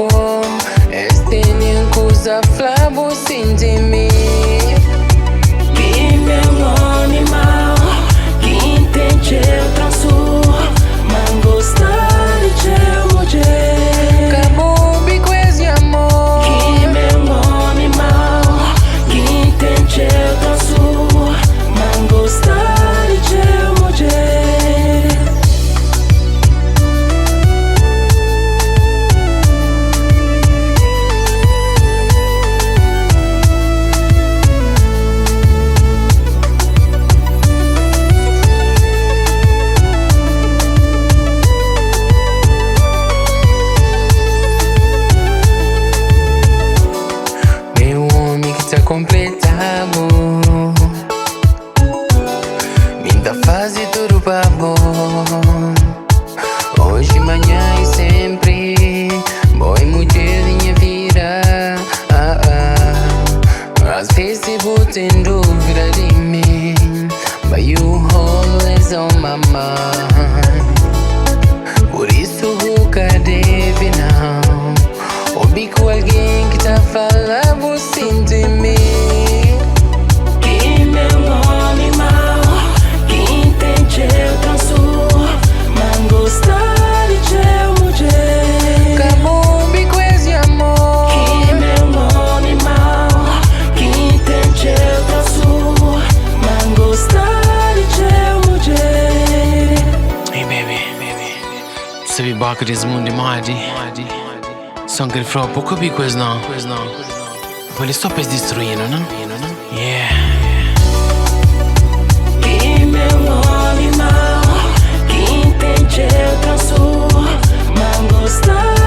bo. Es tene kuza fla bo sinti mi. Ki meu homem mau, ki tem txeu transu, ma gosta di txeu mulher. Ka bu obi ku es nha amor. Ki meu homem mau, ki tem txeu transu, ma gosta di txeu mulher. Meu homem ki ta completa-bu. Mi ta faze tudu pa bo. Hoje, manhã e sempre. Bo é mulher di nha vida. Ah, ah. Às vezes bu ten dúvida di mi, but you always on my mind. Por isso bu ka debe não obi ku alguém ki ta fala bu sinti mi. Ki meu homem mau, ki tem txeu transu, ma gosta di txeu mulher. Ka bu obi ku es nha amor. Ki meu homem mau, ki tem txeu transu, ma gosta di txeu mulher. Hey baby, sabe boka des mundu é modi? Só N kre fla-u pa ka obi ku es não. Bo é só pa es distrui-nu, não? Yeah. Ki meu homem mau, ki tem txeu transu, ma gosta.